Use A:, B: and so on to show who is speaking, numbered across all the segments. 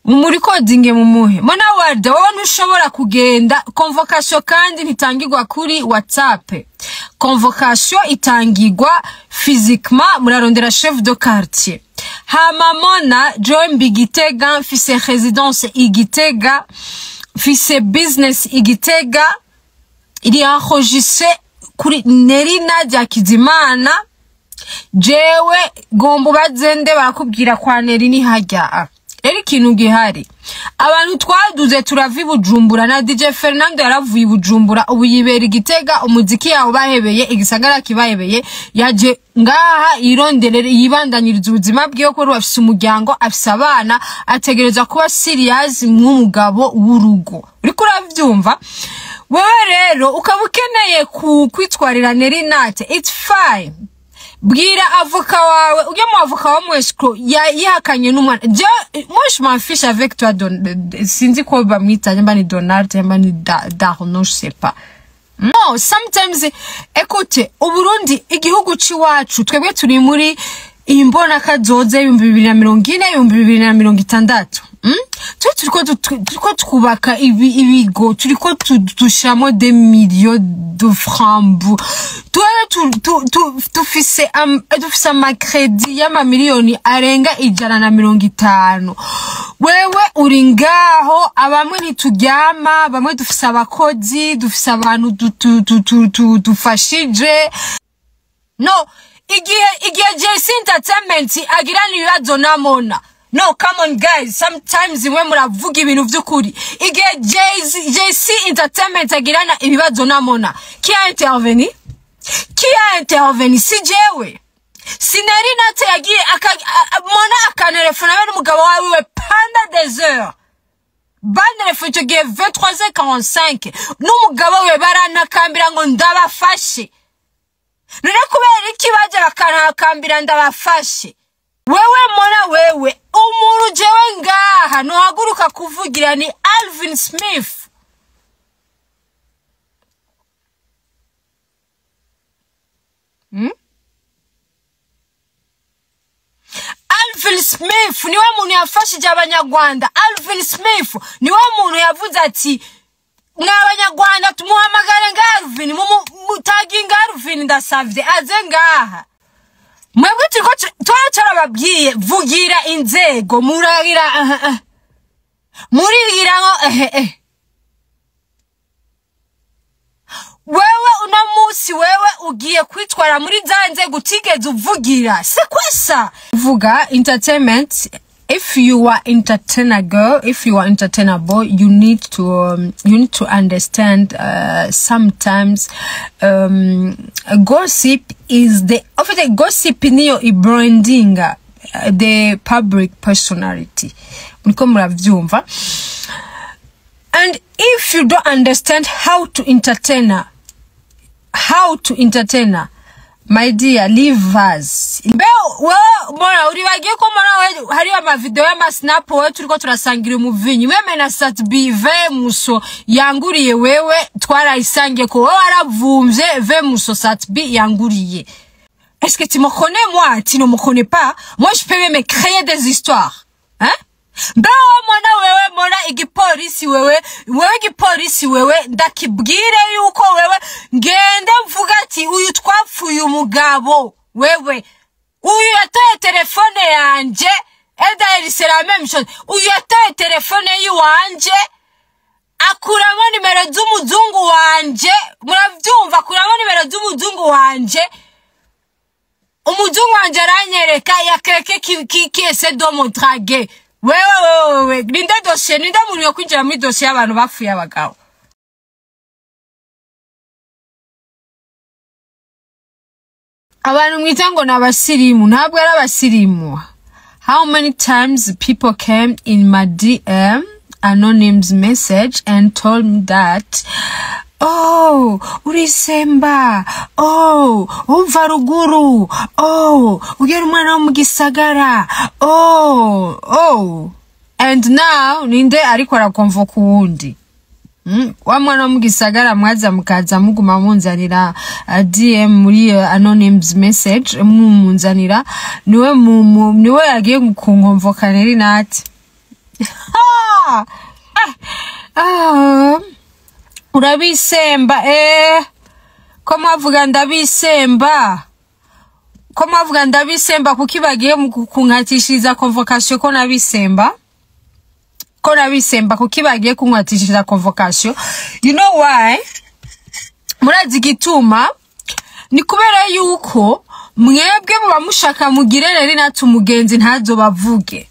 A: Mumurikodinge mumuhe. Mona Warda, wowe ntushobora kugenda. Convocation kandi ntitangirwa kuri WhatsApp. Convocation itangirwa physiquement, murarondera chef de quartier. Hama Mona, jewe mbi Gitega, mfise résidence i Gitega, mfise business i Gitega, iri enregistré kuri Nerina Jakizimana. Jewe gombo bazende barakubwira kwa Neri ni hajya. Rero ikintu gihari, abantu twaduze turava i Bujumbura, na DJ Fernando yaravuye i Bujumbura, ubu yibera i Gitega, umuziki yawo bahebeye, igisagara kibahebeye, yaje ngaha yironderere, yibandanyiriza ubuzima bwiwe, kuko afise umuryango, afise abana, ategerezwa kuba serious nk'umugabo w'urugo. Uriko uravyumva? Wewe rero ukaba ukeneye kwitwarira Nelly Nat, it's fine. Bwira avoka wawe, ujye mu avoka wa mwescro yihakanye n'umwana. Je, moi je m'en fiche avec toi, Don, sinzi ko bamwita, nyamba ni Donald, nyamba ni Darno, je sais pas. No, sometimes, écoute, Uburundi, igihugu c'iwacu, twebwe turi muri imbona kazoze 2040, 2060. Twe turiko twubaka ibigo, turiko dushiramo des millions de francs. Twe dufise amakredi y'amamiliyoni arenga 150. Wewe uri ngaho, abamwe ntituryama, bamwe dufise abakozi, dufise abantu dufashije. No, igihe JC Entertainment agirana ibibazo na Mona. No, come on guys, sometimes mwe muravuga ibintu vy'ukuri. Igihe JC Entertainment agirana ibibazo na Mona, qui a intervenu? Qui a intervenu? Si jewe. Si Nelly Nat yagiye Mona akanerefona be n'umugabo wawe pendant des heures. Banerefona ico gihe vingt-trois heures quarante-cinq. N'umugabo we barantakambira ngo ndabafashe. None kubera iki baje bakantakambira ndabafashe? Wewe Mona, wewe umuntu jewe ngaha ntuhaguruka kuvugira ni Alvin Smith. Alvin Smith niwe muntu yafashije abanyarwanda. Alvin Smith niwe muntu yavuze ati mwa abanyarwanda tumuhamagare nga Alvin, mutaginga Alvin ndasavye aze ngaha. Mwebwe turiko twarababwiye vugira inzego, muragira, murigira ngo Wewe uno munsi wewe ugiye kwitwara muri za nzego utigeze uvugira. C'est quoi ça? Vuga entertainment. If you are entertainer girl, if you are entertainer boy, you need to understand, sometimes, gossip is the, en fait, gossip niyo i branding, the public personality. Muriko muravyumva. And if you don't understand how to entertain her, how to entertain her, my dear, leave us. Mbe, wewe, mbona, uribagiye ko mbona we, hariyo ama video y'ama snap wewe turiko turasangira umuvinyi. Meme na Sat B, V Muso yanguriye wewe, twarayisangiye ko wewe waravumvye V Muso Sat B yanguriye. Est-ce que tu me connais moi? Tu ne me connais pas. Moi je peux même créer des histoires. Hein? Mbe wewe mbona wewe, mbona igipolisi wewe, wewe igipolisi wewe, ndakibwire yuko wewe ngende mvuga ati uyu twapfuye umugabo wewe, uyu yatoye telefone yanje, et c'est la même chose. Uyu yatoye telefone yiwanje akuramo nimero z'umuzungu wanje, muravyumva, akuramo nimero z'umuzungu wanje. Umuzungu wanje aranyereka ya quelqu'un qui essaie de me draguer. Wewe, wewe, wewe, ninde dossier, ninde muntu yo kwinjira muri dossier y'abantu bapfuye abagabo? Abantu mwita ngo ni abasirimu, ntabwo ari abasirimu. How many times people came in my DM anonymous message and told me that, oh, urisemba, oh, umva ruguru, oh, ugera umwana wo mu gisagara, oh, oh. And now ninde ariko arakonvoka uwundi? Wa mwana wo mu gisagara mwaza mukaza muguma munzanira, DM muri, anonymous message mumunzanira, niwe yagiye kunkonvoka Nelly Nat. Ah, urabisemba ko mwavuga ndabisemba, ko mwavuga ndabisemba, kuki bagiye kunkatishiriza convocation? Ko nabisemba, ko nabisemba, kuki bagiye kunkatishiriza convocation? You know why? Murazi igituma? Ni kubera yuko mwebwe muba mushaka mugire rero natwe umugenzi ntazobavuge.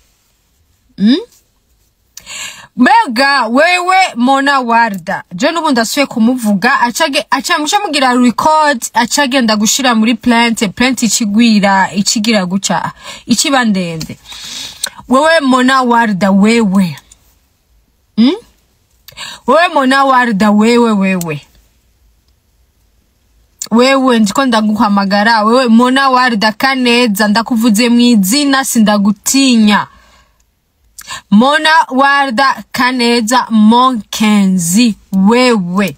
A: Mbega wewe Mona Warda, je n'ubu ndasubiye kumuvuga, acage aca muca mugira record, acagenda gushira muri plainte, plainte ikigwira, ikigira guca ikiba ndende. Wewe Mona Warda, wewe Wewe Mona Warda, wewe wewe wewe, ndiko ndaguhamagara wewe Mona Warda Kaneza, ndakuvuze mu izina, sindagutinya. Mona Warda Kaneza Monkenzi, wewe wewe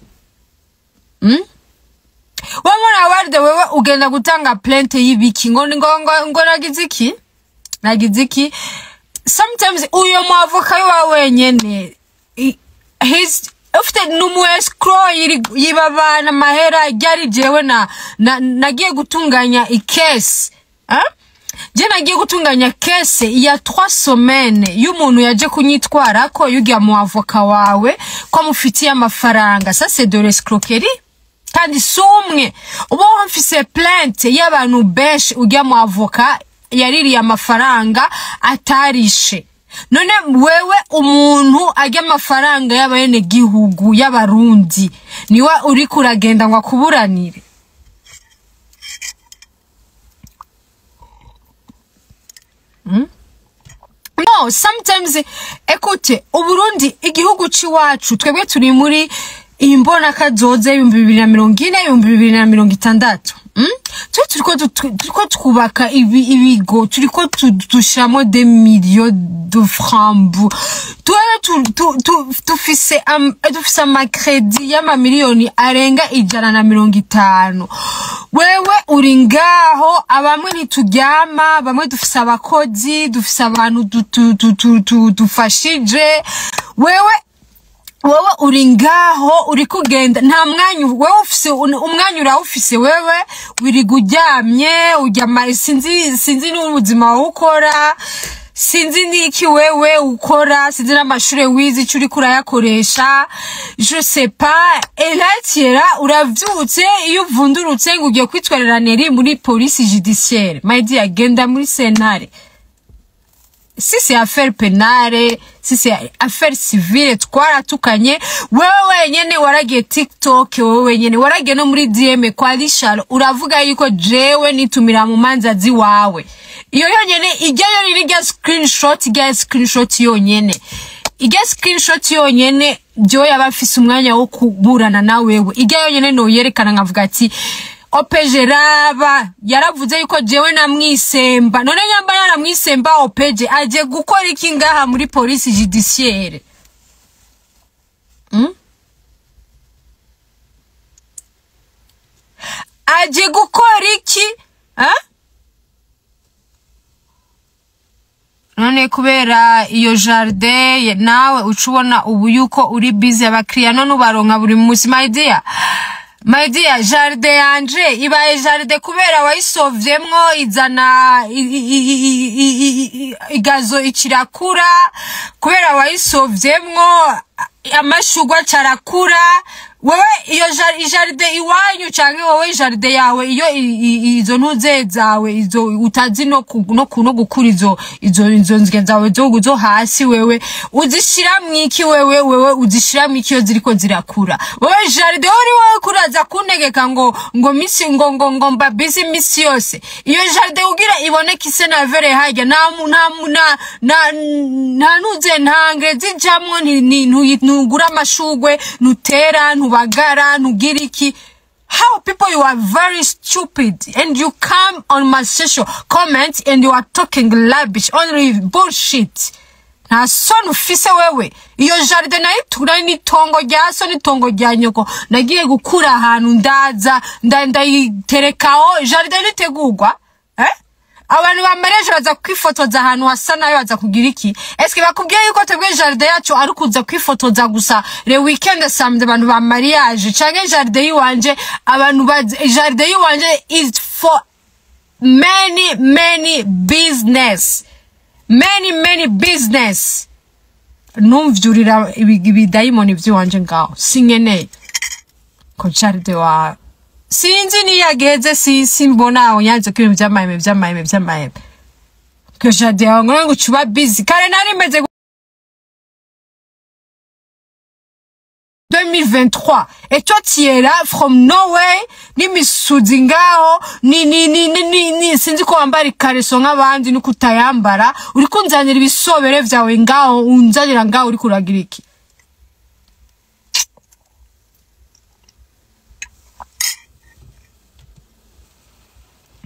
A: Mona Warda, wewe ugenda gutanga plainte y'ibiki? Ngo ngo ngo, ngo nagize iki, nagize iki? Sometimes uyo mwavoka wa wenyene his ufite numu escrow, yiba abana amahera. Ryari jewe na nagiye gutunganya ikesi, eh? Je nagiye gutunganya case ya 3 semaines y'umuntu yaje kunyitwara ko yugiye mu avoka wawe ko mufitiye amafaranga. Ça, c'est de l'escroquerie. Kandi si umwe, uba mfise plainte y'abantu benshi ujya mu avoka yaririye amafaranga atarishe. None wewe, umuntu ajya amafaranga y'abenegihugu y'Abarundi, niwe uriko uragenda ngo akuburanire? No, sometimes, écoute, Uburundi igihugu c'iwacu, twebwe turi muri imbona kazoza 2040, 2060. Twe turiko twubaka ibigo, turiko dushiramo des millions de francs. Twe dufise amakredi y'amamiliyoni arenga 150. Wewe uri ngaho, abamwe ntituryama, bamwe dufise abakozi, dufise abantu dufashije. Wewe uri ngaho uri kugenda, nta mwanya wewe ufise, umwanya urawufise wewe wiriga uryamye, uryama, sinzi n'ubuzima ukora, sinzi n'iki wewe ukora, sinzi n'amashure wize icyo uriko urayakoresha, je sais pas. Et là tu es là, uravyutse, iyo uvundurutse ngo ugiye kwitwarira Neri muri police judiciaire. My dear, genda muri sentare. Si c'est affaire pénale, si c'est affaire civile, twaratukanye. Wewe wenyene waragiye TikTok, wewe wenyene waragiye no muri DM kwa Richard, uravuga yuko jewe nitumira mu manza ziwawe. Iyo yonyene ijya yonyene, ijya screenshot, ijya screenshot yonyene, ijya screenshot yonyene, jewe yaba afise umwanya wo kuburana na wewe, ijya yonyene no yerekana nkavuga ati OPG raba yaravuze yuko jewe namwisemba. None nyamba yaramwisemba, OPG aje gukora iki ngaha muri police judiciaire? Aje gukora iki, eh? None kubera iyo jardin nawe uca ubona ubu yuko uri busy, abakiriya none ubaronka buri munsi. My dear, my dear, jardin yanje ibaye jardin kubera wayisovyemwo, izana igazo ikirakura, kubera wayisovyemwo amashugwe acarakura. Wewe iyo jardin iwanyu canke wowe jardin yawe, iyo izo ntuze zawe, izo utazi no gukura, izo nzige zawe zo hasi, wewe uzishira mwiki? Wewe uzishira mwiki iyo ziriko zirakura? Wewe jardin uri wowe kuraza kuntegeka ngo misi ngo mba busy misi yose. Iyo jardin ugira iboneke ise na vere harya, nta mu- nta mu- nta nta nta ntuze, nta ngre zijamwo, ntugura amashugwe, ntutera, ntubagara, ntugira iki. How people, you are very stupid and you come on my social comment and you are talking rubbish, only bullshit. Nta soni ufise wewe. Iyo jardin nayo itura n'itongo rya so n'itongo rya nyoko. Nagiye gukura ahantu, ndaza ndayiterekaho. Jardin itegurwa, eh? Abantu ba mariage baza kwifotoza ahantu hasa nayo, baza kugira iki? Eske bakubwiye yuko twebwe jardin yacu ari kuza kwifotoza gusa le weekend, samedi, abantu ba mariage, canke jardin yiwanje abantu ba jardin yiwanje is for many many business, many many business. Numvyurira ibidayimoni vy'iwanje ngaho, sinkeneye ko jardin wawe sinzi niyageze, simbona aho yanze ko ibintu vy'amaheme vy'amaheme vy'amaheme ko jardin yawe ngo ucuba busy kare nari meze 2023, et toi tu es là from nowhere n'imisuzi ngaho ni ni ni ni ni, ni sinzi ko wambara ikareso nk'abandi nuko utayambara, uri kunzanira ibisobere vyawe ngaho, unzanira ngaho uri kuragira iki?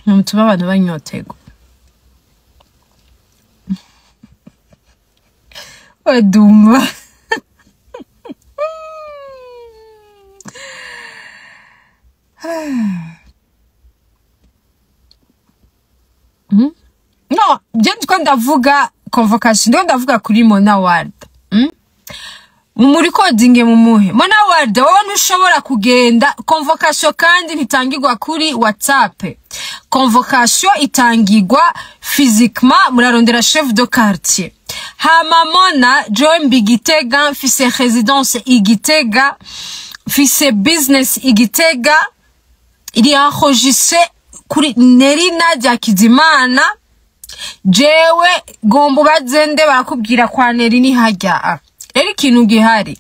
A: Ntutuma abantu banyotegwa. Wadumva no je ndiko ndavuga convocation, ndiko ndavuga kuri Mona Ward. Mumurikodinge mumuhe Mona Ward. Wowe ntushobora kugenda convocation, kandi ntitangirwa kuri WhatsApp. Convocation itangirwa physiquement, murarondera chef de quartier. Hama Mona, jewe mbi Gitega, mfise résidence i Gitega, mfise business i Gitega iri enregistré kuri Neri Nadia Kizimana. Jewe gombo bazende barakubwira kwa Neri ni hajya. Rero ikintu gihari,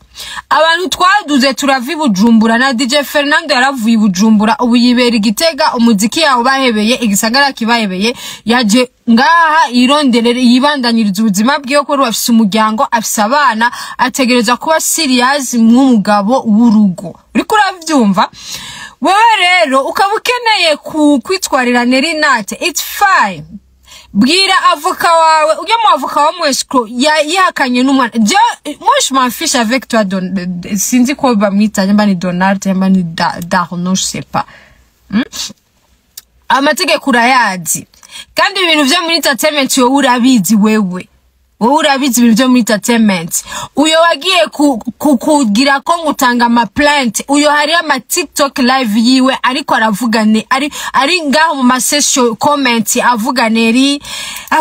A: abantu twaduze turava i Bujumbura, na DJ Fernando yaravuye i Bujumbura, ubu yibera i Gitega, umuziki yawo bahebeye, igisagara kibahebeye, yaje ngaha yironderere yibandanyiriza ubuzima bwiwe, ko afise umuryango, afise abana, ategerezwa kuba serious nk'umugabo w'urugo. Uriko uravyumva? Wewe rero ukaba ukeneye kwitwarira Neri Nate, it's fine. Bwira avoka wawe, ujye mu avoka wa mu escrow yihakanye n'umwana. Je, moi je m'en fiche avec toi, Don, sinzi ko bamwita, nyamba ni Donald, nyamba ni Darno, je sais pas. Amategeko urayazi, kandi ibintu vyo muri entertainment wowe urabizi, wewe wowe urabizi ibintu vyo muri entertainment. Uyo wagiye kugira ko ngutanga ama plainte, uyo hari ama TikTok live yiwe ariko aravuga ne ari ngaho mu ma session comment avuga Neri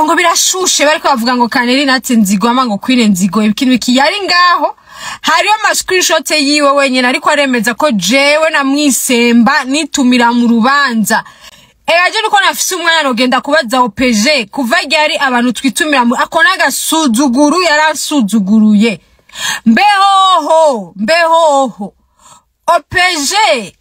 A: ngo birashushe, bariko bavuga ngo Kaneri natse nzigo ama ngo kwire nzigo ibiki biki, yari ngaho hariyo ama screenshot yiwe wenyene ariko aremeza ko jewe na mwisemba nitumira mu rubanza. Ejo nuko nafise umwana nogenda kubaza OPG kuva ryari abantu twitumira ako nagasuzuguru yaransuzuguruye. Mbehoho mbehoho OPG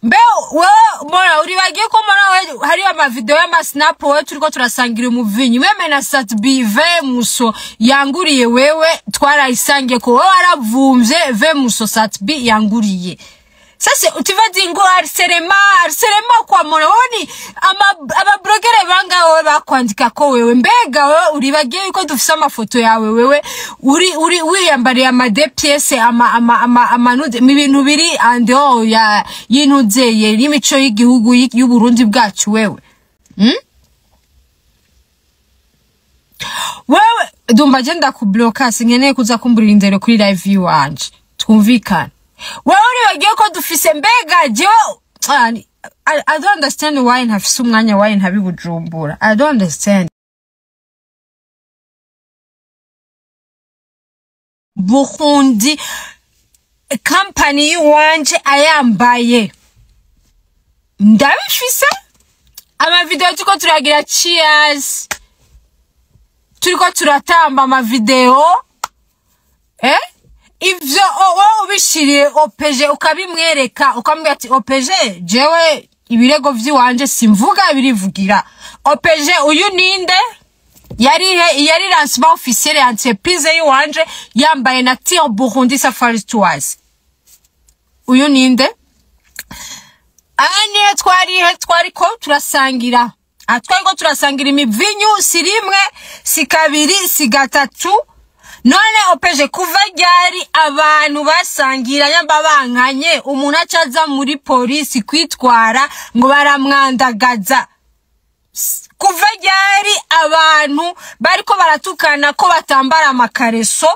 A: mbe wewe mora uri bagiye ko mora we hari ama video y'ama snap wewe turiko turasangira umuvinyi meme na Sat B muso yanguriye wewe twarayisangiye ko wewe waravumvye V muso Sat B yanguriye. Sasa utivazi ngo harcèlement kwa mona woni ama blogger banga wewe bakwandika ko wewe mbega wewe uribagiye yuko dufise amafoto yawe wewe uri uri wiyambariye ama deux pièces ama ama ama amanude ibintu biri ando ya yinuzeye n'imico y'igihugu y'u Burundi bwacu wewe. Wewe ndumva je ndakubloka, sinkeneye kuza kumburira indero kuri live yiwanje twumvikana. Wewe uribagiye ko dufise mbega je I don't understand why ntafise umwanya, why ntabibujumbura. I don't understand. Burundi company yiwanje ayambaye ndabifise ama video tuko turagira cheers, turiko turatamba ama video ivyo wowe ubishiriye OPG ukabimwereka ukamubwira ati OPG jewe ibirego vy'iwanje simvuga birivugira. OPG uyu ninde yari lancement officiel ya entreprise yiwanje yambaye na Tir Burundi Safari Tours. Uyu ninde ane twariko turasangira, atwariko turasangira imivinyu si rimwe si kabiri si gatatu. None OPG kuva ryari abantu basangira nyamba bankanye umuntu acaza muri polisi kwitwara ngo baramwandagaza? Kuva ryari abantu bariko baratukana ko batambara amakareso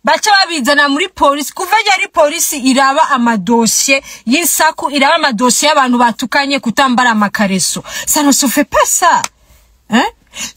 A: baca babizana muri polisi? Kuva ryari polisi iraba amadosiye y'insaku, iraba amadosiye y'abantu batukanye kutambara amakareso? Ça ne se fait pas ça, hein?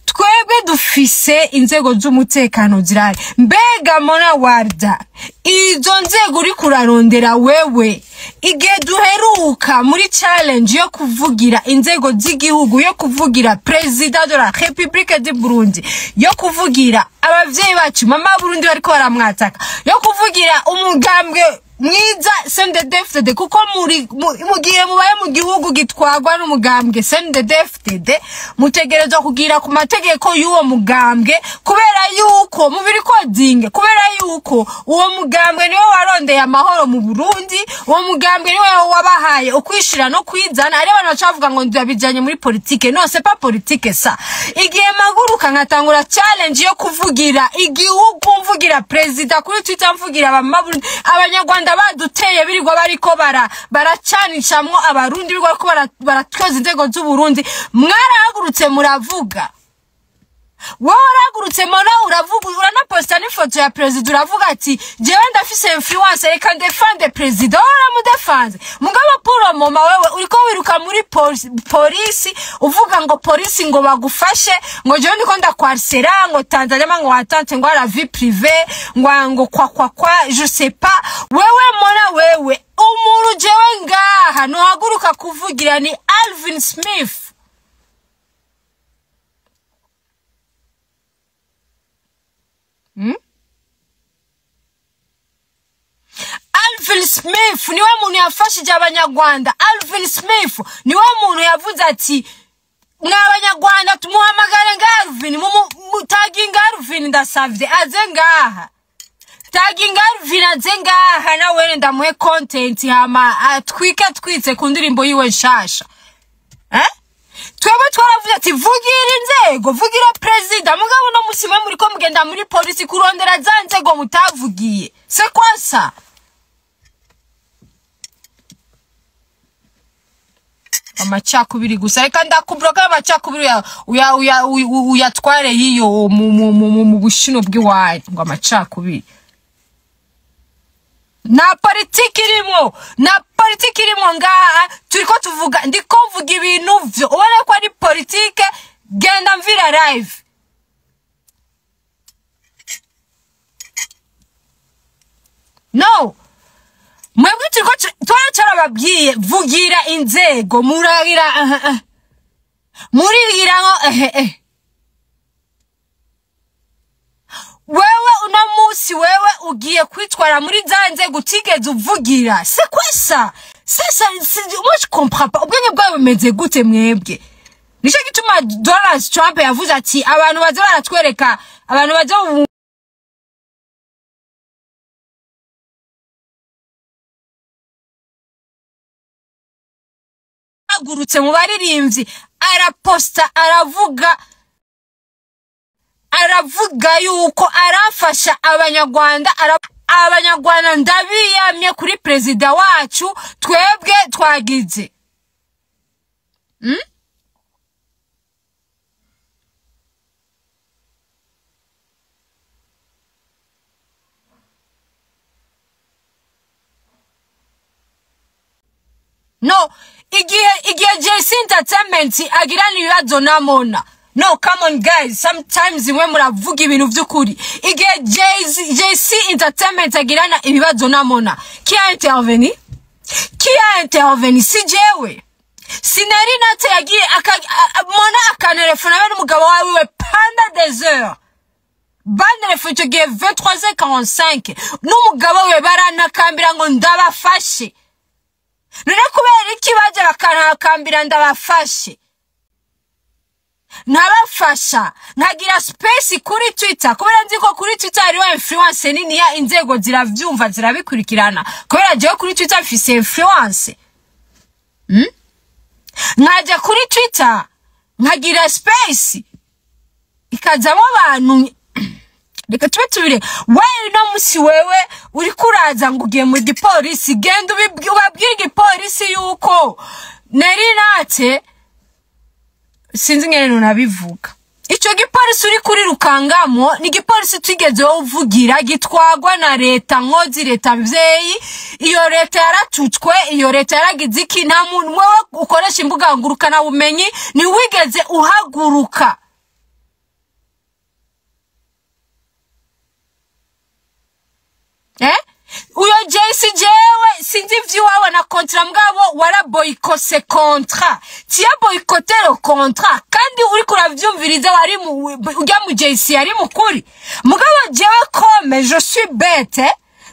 A: Twebwe dufise inzego z'umutekano zirahari. Mbega Mona Warda, izo nzego uri kurarondera wewe, igihe duheruka muri challenge yo kuvugira inzego z'igihugu, yo kuvugira président de la République du Burundi, yo kuvugira abavyeyi bacu mama Burundi bariko baramwataka, yo kuvugira umugambwe mwiza CNDD-FDD, kuko muri mu gihe mubaye mu gihugu gitwagwa n'umugambwe CNDD-FDD mutegerezwa kugira ku mategeko y'uwo mugambwe, kubera yuko mubiri kodinge, kubera yuko uwo mugambwe niwe warondeye amahoro mu Burundi, uwo mugambwe niwe wabahaye ukwishira no kwizana. Ari abantu bacavuga ngo ndabijanye muri politique. Non, c'est pas politique ça. Igihe maguruka nkatangura challenge yo kuvugira igihugu, mvugira president kuri Twitter, mvugira abama Abanyarwanda baduteye birirwa bariko baracanishamwo abarundi, birirwa bariko baratyoza inzego z'Uburundi, mwarahagurutse muravuga. Wowe warahagurutse Mona uravuga, uranaposta n'ifoto ya president, uravuga ati jewe ndafise influence, reka ndefande president. Wowe uramudefanze, mugabo puro moma wewe uriko wiruka muri polisi uvuga ngo polisi ngo bagufashe, ngo jewe ndiko ndakwarsera, ngo Tanzania ngo atante, ngo la vie privée, ngo kwa kwa kwa, je sais pas. Wewe Mona, wewe umuntu jewe ngaha nohaguruka kuvugira ni Alvin Smith. Alvin Smith niwe muntu yafashije Abanyarwanda. Alvin Smith niwe muntu yavuze ati mw'Abanyarwanda tumuhamagare nga Alvin, mutaginga Alvin, ndasavye aze ngaha, taginga Alvin aze ngaha, nawe ndamuhe content hama atwike twitse ku ndirimbo yiwe nshasha. Twebwe twaravuze ati vugira inzego, vugira president, mugabo no musi mwe muriko mugenda muri polisi kurondera za nzego mutavugiye. C'est quoi ça? Amacakubiri gusa. Reka ndakubloka amacakubiri uyatware hiyo mu bushino bw'iwanyu, ngo amacakubiri. Na politiki irimo, na politiki irimo ngaha turiko tuvuga, ndiko mvuga ibintu vyo ubona ko ari politike. Genda mvira live. No, mwebwe turiko twarababwiye vugira inzego, muragira murigira ngo Wewe uno musi wewe ugiye kwitwara muri za nzego utigeze uvugira. C'est quoi ça? Ça, moi je comprends pas. Ubwenge bwawe bumeze gute mwebwe? Nico gituma Donald Trump yavuze ati abantu baza baratwereka, abantu baza agurutse mu baririmbyi, araposta aravuga yuko arafasha Abanyarwanda, Abanyarwanda ndabiyamye kuri president wacu, twebwe twagize. No, igihe JC Entertainment agirana ibibazo na Mona. No, come on guys, sometimes mwe muravuga ibintu vy'ukuri. Igihe JC Entertainment agirana ibibazo na Mona, qui a intervenu? Qui a intervenu? Si jewe. Sinari nate yagiye Mona akanerefona be n'umugabo wawe pendant des heures. Banerefona ico gihe 23h45 n'umugabo we baranakambira ngo ndabafashe. None kubera iki baje bakanakambira ndabafashe? Nabafasha nkagira space kuri Twitter, kubera nzi ko kuri Twitter hariho influence nini ya inzego ziravyumva zirabikurikirana, kubera jewe kuri Twitter mfise influence. Nkaja kuri Twitter nkagira space ikazamo abantu. Reka tube tubire. Wewe no musi wewe uri kuraza ngo ugiye mu gipolisi, genda ubabwire igipolisi yuko nari nate Sinzi ingene nunabivuga. Ico gipolisi uri kuri rukangamwo ni igipolisi utigeze uvugira, gitwagwa na leta nkozi, leta mvyeyi. Iyo leta yaratutswe, iyo leta yaragize iki? Nta muntu, wewe ukoresha imbuga ngurukana bumenyi, ntiwigeze uhaguruka. Uyo JC, jewe sinzi ivy'iwawe na contrat, mugabo waraboyikose contrat, tiya boycotter le contrat. Kandi uriko uravyumviriza, wari mu ujya mu JC yari mukuri. Mugabo jewe, comme je suis bête,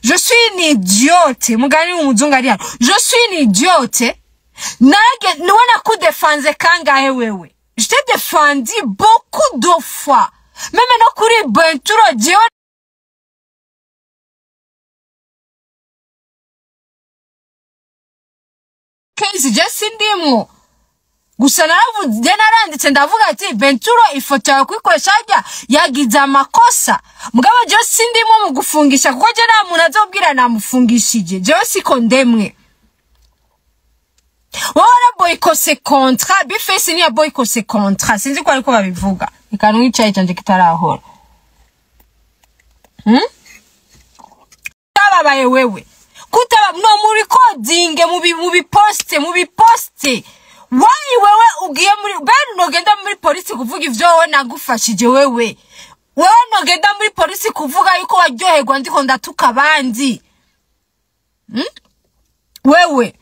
A: je suis une idiote, mugani w'umuzungu ari hano, je suis une idiote. Nage niwe nakudefanze kangahe wewe? Je t'ai défendu beaucoup de fois, même no kuri Benturo jewe. Case je sindimwo, gusa naravuze, naranditse, ndavuga ati Benturo ifoto yawe kuyikoresha harya yagize amakosa. Mugabo je sindimwo mu gufungisha, kuko je nta muntu azobwira namufungishije, jewe siko ndemwe. Wowe waraboyikose contrat, Bface niya boyikose contrat, sinzi ko ariko babivuga. Reka nywe icayi canje kitarahora. Utababaye wewe kutaba no muri coding, mu biposte, mu biposte. Why wewe ugiye muri ben, nogenda muri polisi kuvuga ivyo wowe nagufashije? Wewe nogenda muri polisi kuvuga yuko waryoherwa ndiko ndatuka abandi? Wewe,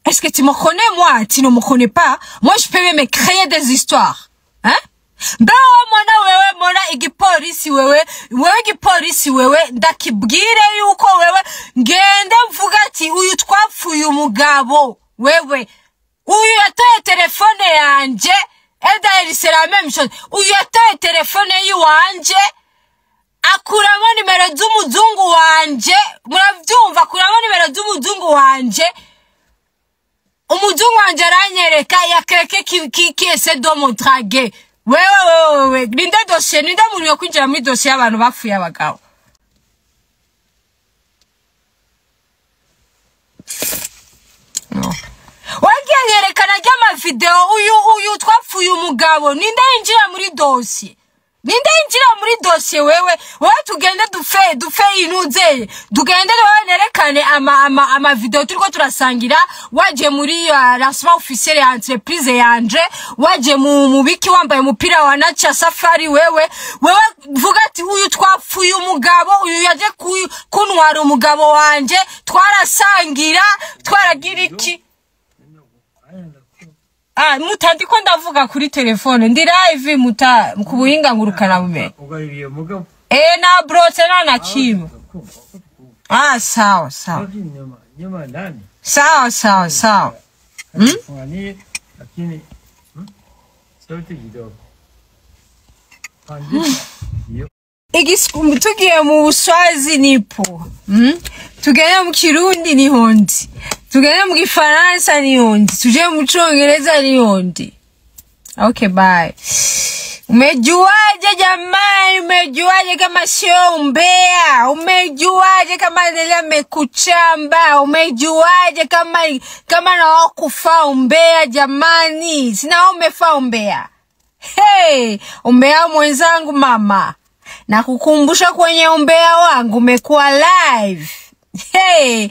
A: est-ce que tu me connais, moi? Tu ne me connais pas. Moi, je peux même créer des histoires, hein. Mbe wowe mona, wewe mona igipolisi, wewe igipolisi, wewe ndakibwire yuko wewe ngende mvuga ati uyu twapfuye umugabo, wewe uyu yatoye telefone yanje. Et d'ailleurs, c'est la même chose, uyu yatoye telefone yiwanje, akuramo nimero z'umuzungu wanje. Muravyumva? Akuramo nimero z'umuzungu wanje. Umuzungu wanje aranyereka ya quelqu'un qui essaie de me draguer. Wewe, wewe, wewe, ninde dosiye, ninde muntu yo kwinjira muri dosiye y'abantu bapfuye abagabo? No. Wagiye nyerekana ry'amavideo, uyu twapfuye umugabo. Ninde yinjira muri dosiye? Ninde yinjira muri dosiye? Wewe tugende dufe inuzeye, tugende wewe nerekane ama video turiko turasangira, waje muri lancement officiel ya entreprise yanje, waje mu biki, wambaye umupira wa Nacha Safari. Wewe vuga ati uyu twapfuye umugabo, uyu yaje kuntwara umugabo wanje, twarasangira, twaragira iki. Ah, muta, ndiko ndavuga kuri telefone, ndi live, muta, ku buhinga ngurukana bumenyi.
B: Ugaririye mugabo.
A: Eh, na brotse na na kimwe. Ah, sawa sawa.
B: Nyuma nyuma ndani.
A: Sawa sawa sawa.
B: Funwanie, lakini sauti kidogo. Pandisha. Iyo.
A: Tugiye mu Buswazi nipo. Tugende mu Kirundi niho ndi, tugende mu Gifaransa niho ndi, tuje mu Congereza niho ndi. Okay, bye. Umejuaje jamani? Umejuaje kama sio umbea? Umejuaje kama Nelly amekuchamba? Umejuaje kama na wakufaa umbea jamani? Sina umefaa umbea. Hey, umbea mwenzangu mama. Nakukumbusha kwenye umbea wangu umekuwa live. Hey,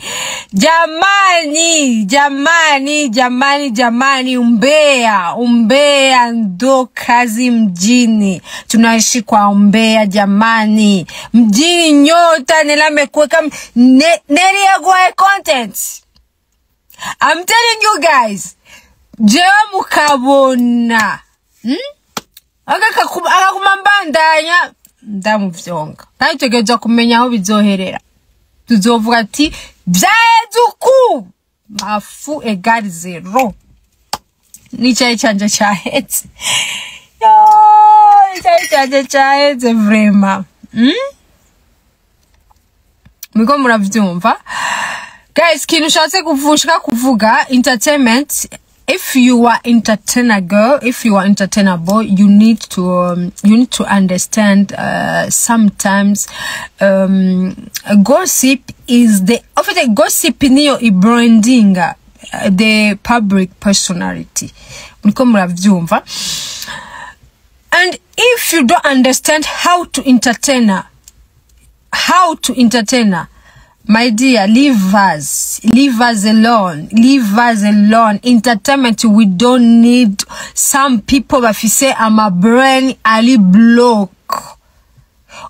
A: jamani, jamani, jamani, jamani, umbea, umbea ndo kazi mjini. Tunaishi kwa umbea jamani. Mjini nyota Nelly amekuweka Nelly yaguhaye content. I'm telling you guys. Jewe mukabona. Akaguma mbandanya ndamuvyonga, kandi tutegerezwa kumenya aho bizoherera. Tuzovuga ati vyaheze uku, mafu égale zéro. N'icayi canje caheze. Yo, icayi canje caheze vraiment. Muriko muravyumva guys? Ikintu ushatse kuvuga, kuvuga entertainment, if you are entertainer girl, if you are entertainer boy, you need to understand sometimes gossip is the, en fait, gossip niyo ibranding the public personality. Muriko muravyumva? And if you don't understand how to entertain her, my dear, leave us alone, leave us alone. Entertainment, we don't need some people bafise ama brain ali block.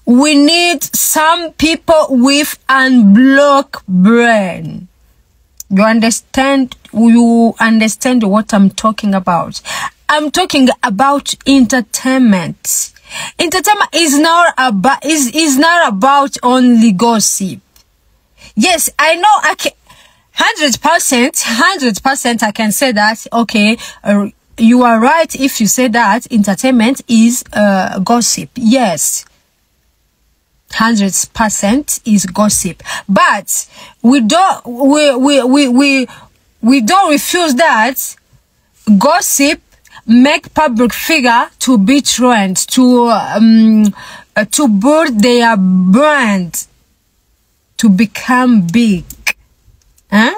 A: We need some people with unblocked brain. You understand? You understand what I'm talking about? I'm talking about entertainment. Entertainment is not about is not about only gossip. Yes, I know. I can 100% I can say that. Okay, you are right if you say that entertainment is gossip. Yes, 100% is gossip. But we don't we don't refuse that gossip make public figure to be trend, to build their brand, to become big. Huh?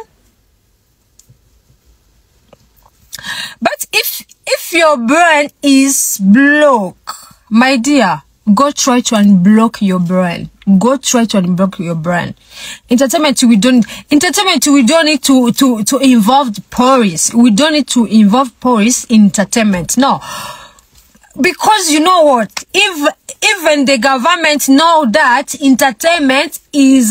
A: But if your brain is blocked, my dear, go try to unblock your brain. Go try to unblock your brain. Entertainment, we don't need to involve the police. We don't need to involve police in entertainment. No. Because you know what? If even the government know that entertainment is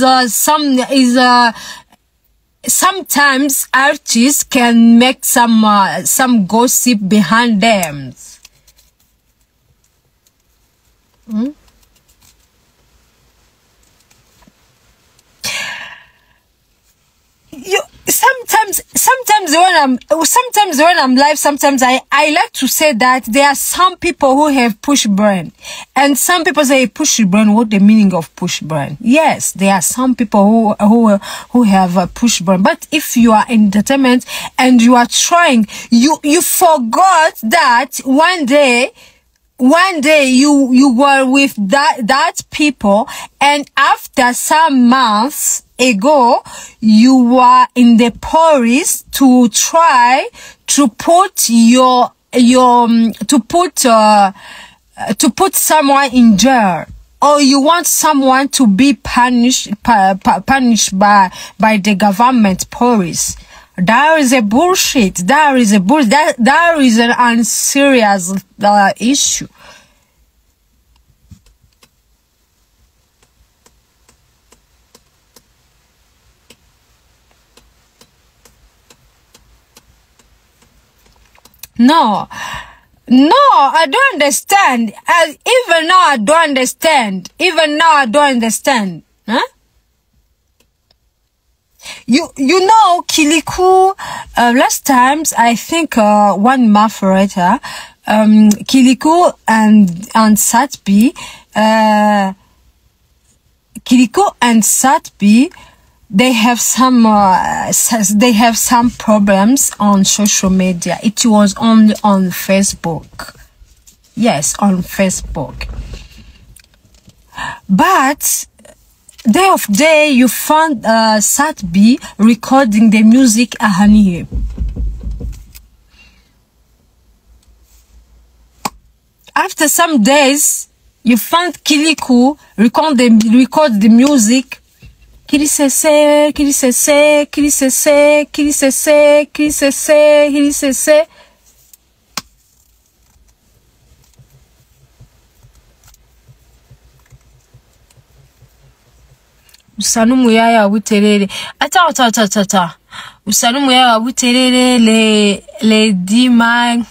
A: sometimes artists can make some gossip behind them. You sometimes when I'm live, sometimes I like to say that there are some people who have push brand, and some people say push brand. What the meaning of push brand? Yes, there are some people who have a push brand. But if you are in entertainment and you are trying, you forgot that one day you were with that people, and after some months ago you were in the police to try to put your to put someone in jail, or you want someone to be punished punished by the government police. That is a bullshit. That is a bull. That is an unserious issue. No, I don't understand. Even now, I don't understand. Even now, I don't understand. Huh? You know, Kiliku, last times, I think, 1 month later, Kiliku and Satbi, Kiliku and Satbi, they have some problems on social media. It was only on Facebook. Yes, on Facebook. But day of day, you found Satbi recording the music ahaniye. After some days, you found Kiliku record the music. Kirisese, kirisese, kirisese, kirisese, kirisese, kirisese. Usa n'umuyaya wa Buterere. Ata ata ata ata ata. Usa n'umuyaya wa Buterere le dima.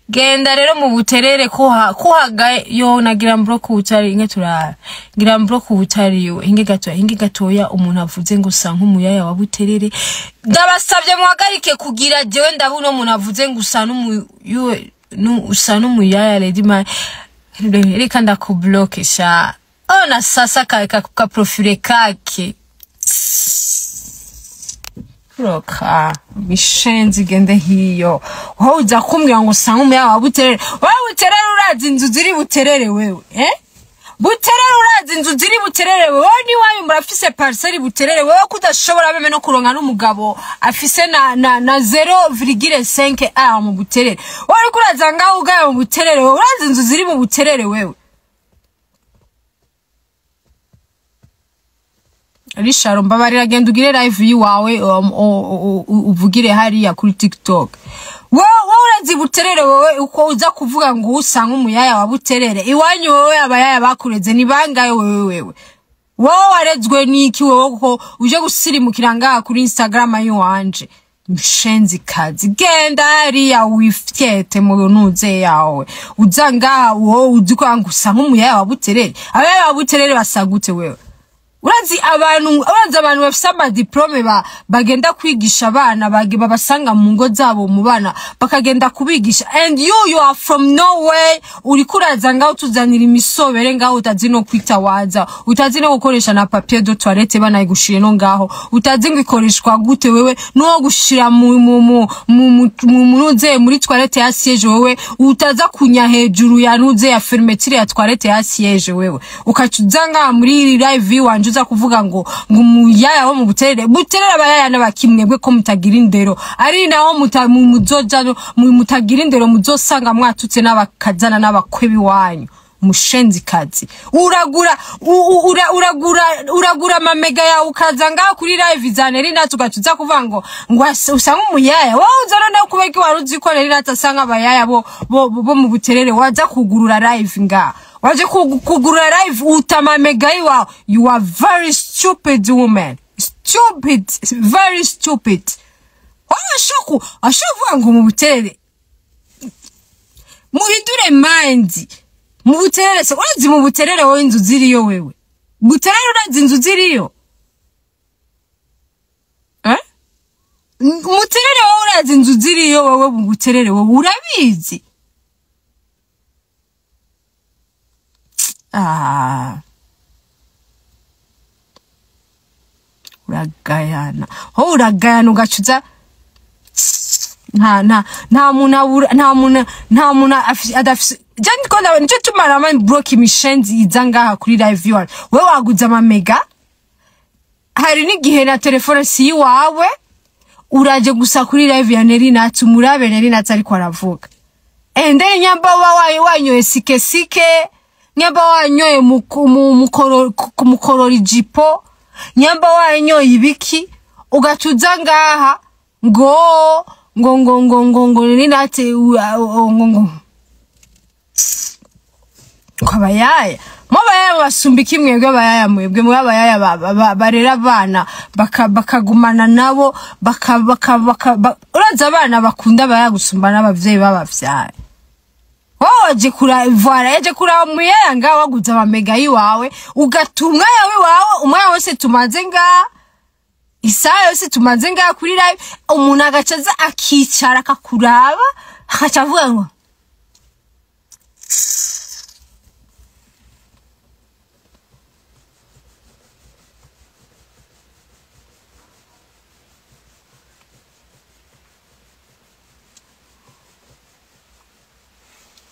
A: Genda rero mu Buterere kuhaga yo nagira mbroku utari inge turara. Ngira mbroku utari yo inge gatoya inge gatoya umuntu avuze ngo usa nk'umuyaya wa Buterere. Ndabasabye muhagarike kugira jewe ndabona umuntu avuze ngo usa usa n'umuyaya le dima. Reka ndakublokesha. Ona sasa ka profile kake. Roka mishenzi gende hiyo. Wowe uza kumbwira ngo usa nk'umuyaya wa Buterere. Wowe Buterere urazi inzu ziri Buterere wewe, eh? Buterere urazi inzu ziri Buterere wewe ni wanyu murafise parcelle Buterere wewe kudashobora beme no kuronka n'umugabo afise na 0,5 a mu Buterere. Wewe uriko uraza ngaho ugaya mu Buterere wewe urazi inzu ziri mu Buterere wewe. Richard mbabarira genda ugire live yiwawe uvugire hariya kuri TikTok. Wewe urazi Buterere wewe uko uza kuvuga ngo usanga umuyaya wa Buterere iwanyu wewe abayaya bakureze ni bangaye wewe wewe. Wewe warezwe niki wewe ko uje gusirimukira ngaha kuri Instagram yiwanje. Mshenzi kazi genda hariya wifyete mu nuze yawe. Uza ngaha wowe uzi ko ngo usanga umuyaya wa Buterere. Abayaya wa Buterere basagute wewe. Urazi abantu bafise ama diplome bagenda kwigisha abana babasanga mu ngo zabo mu bana bakagenda kubigisha and you are from nowhere uriko uraza ngaho tuzanira imisobere ngaho utazi no kwitawaza utazi no gukoresha na papier de toilette banayigushire no ngaho utazi ngo ikoreshwa gute wewe no gushira mu nuze muri toilette ya siège wewe utaza kunya hejuru ya nuze ya fermeture ya toilette ya siège wewe ukacuza ngaha muri live wanje uza kuvuga ngo umuyaya wo mu Buterere. Buterere abayaya n'abakimwebwe ko mutagira indero ari naho muzoja mutagira indero muzosanga mwatutse n'abakazana n'abakwebi wanyu. Mushenzi kazi uragura uragura mamega ya ukaza ngaho kuri live za Nerina tugacuza kuvuga ngo usanga umuyaya wowe uza none kubeki waruzi ko Nerina atasanga abayaya bo mu Buterere waza kugurura live nga waje kugurura live utamamega iwawe. You are very stupid woman, stupid, very stupid. Ashoku ashovuga ngo mu Buterere muhindure mind. Mu Buterere se urazi mu Buterere wowe inzu ziriyo wewe. Buterere urazi inzu ziriyo? Eh? Muterere wowe urazi inzu ziriyo wewe mu Buterere wowe urabizi? Ah. Uragayana. Ho uragayana ugacuza nta muntu adafise jandi ko ndawe nico tumara man broke imishenzi iza ngaha kuri live viewer. Wewe waguze ama mega hari n'igihe na telefone si iwawe uraje gusa kuri live ya Nerina tumurabe Nerina ariko aravuga. And then nyamba wawe wanyoye sike sike nyamba wanyoye mukorora ijipo nyamba wanyoye ibiki ugacuza ngaha ngo ngo ngo ngo ngo ngo Nerina ati ngo ngo kwabayaya mwabayaya basumbika imwebwe abayaya mwebwe mwabayaya barera abana bakagumana nabo uraza abana bakunda abaya gusumba n'abavyeyi babavyaye. Wowe waje kuravara yaje kuraba muyaya ngaho waguze amamega yiwawe ugatumwa yawe wawe umwanya wose tumaze ngaha isaha yose tumaze ngaha kuri live umuntu agacaza akicara akakuraba akaca avuga ngo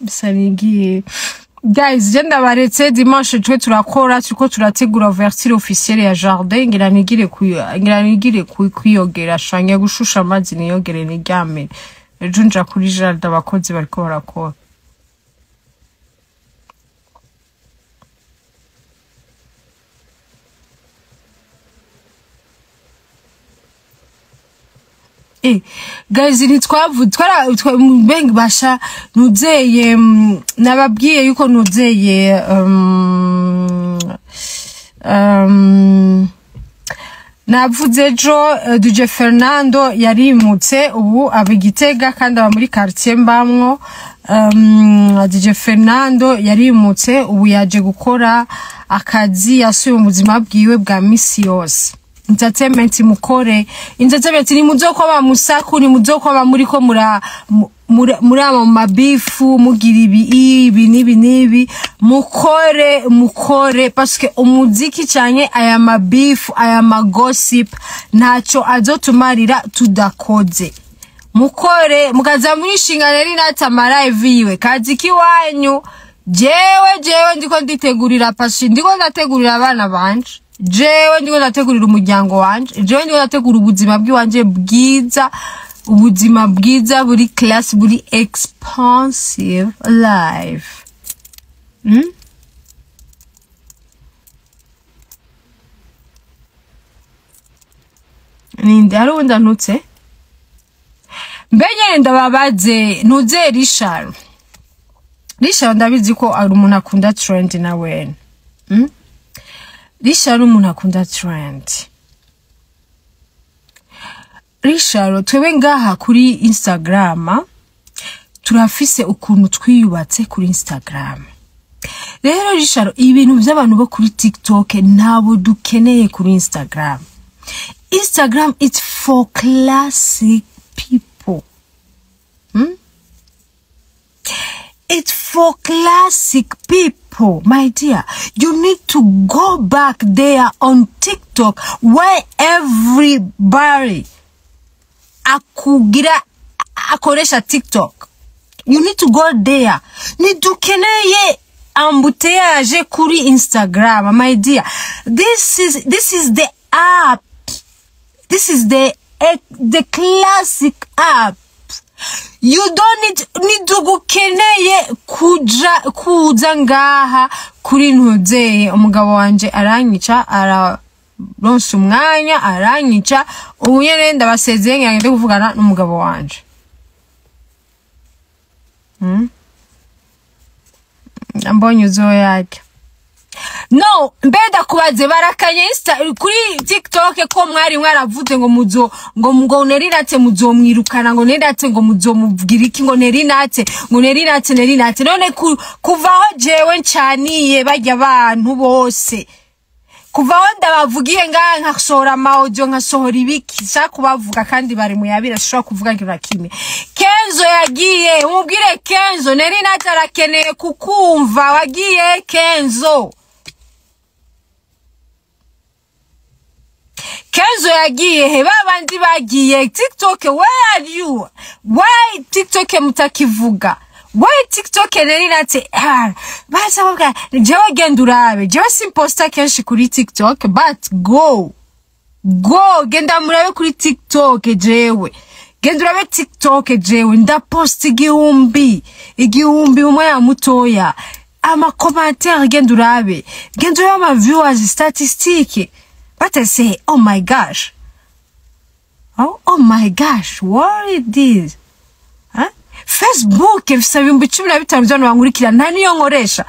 A: Bisanigiye. Guys, je ndabaretse dimanche twe turakora turiko turategura ouverture officielle ya jardin ngira nigire kwiyogera shange gushusha amazi niyogere niryame. Ejo nja kuri jardin abakozi bariko barakora. Guys ntitwavu twara bengi basha nuzeye nababwiye yuko nuzeye navuze ejo DJ Fernando yarimutse ubu aba Gitega kandi aba muri quartier mbamwo. DJ Fernando yarimutse ubu yaje gukora akazi yasuye mu buzima bwiwe bwa misi yose. Entertainment mukore entertainment ni muzoko ba musaku ni muzoko ba muri ko mura mu mabifu mugira ibi ibi nibi nibi mukore parce que umuziki cyane aya mabifu aya magossip ntaco azotumarira tudakoze. Mukore mukaza muri shinga rero inatamara iviwe kazi kiwanyu. Jewe ndiko nditegurira pashi, ndiko ndategurira abana banje, jewe ndiko ndategurira umuryango wanje, jewe ndiko ndategura ubuzima bw'iwanje bwiza, ubuzima bwiza buri class, buri expensive life. Ninde hari uwundi antutse? Mbe nyene ndababaze, ntuze Richard. Richard ndabizi ko ari umuntu akunda trend na wene. Richard umuntu akunda trend. Richard, twebwe ngaha kuri Instagram turafise ukuntu twiyubatse kuri Instagram. Rero Richard, ibintu by'abantu bo kuri TikTok ntabo dukeneye kuri Instagram. Instagram it's for classic people. It's for classic people, my dear. You need to go back there on TikTok where everybody akugira akoresha TikTok. You need to go there. Nidukeneye embouteillage kuri Instagram, my dear. This is the app. This is the classic app. You don't need nidugukeneye kuja kuza ngaha kuri ntuzeye. Umugabo wanje aranyica, araronsa umwanya aranyica. Ubu nyene ndabasezeye ngende kuvugana n'umugabo wanje. Mbonye uzoyarya. No, mbeda kubaze barakanye Insta kuri TikTok ko mwari mwaravuze ngo muzo ngo Nerinatse muzomwirukana, ngo Nerinatse ngo muzomubwira iki, ngo Nerinatse ngo Nerinatse Nerinatse. None kuvaho jewe ncaniye bajya abantu bose, kuvaho ndabavugiye ngaha nkasohora ama audio nkasohora ibiki sha kubavuga kandi bari muyabira sha kuvuga ngira kimwe. Kenzo yagiye, umubwire Kenzo Nerinatse arakeneye kukumva, wagiye Kenzo. Kenzo yagiye he, babandi bagiye TikTok, where are you? Why TikTok mutakivuga? Why TikTok Nerinatse? Basa bavuga jewe genda urabe, jewe simposta kenshi kuri TikTok, but go genda murabe kuri TikTok jewe. Genda urabe TikTok jewe, ndaposta igihumbi umwanya mutoya, ama commentaire genda urabe, genda urabe ama viewers statistique. But I say, oh my gosh. Oh my gosh, what is this? Huh? Facebook, ifise 15,000 by'abantu bankurikira, nta niyo nkoresha.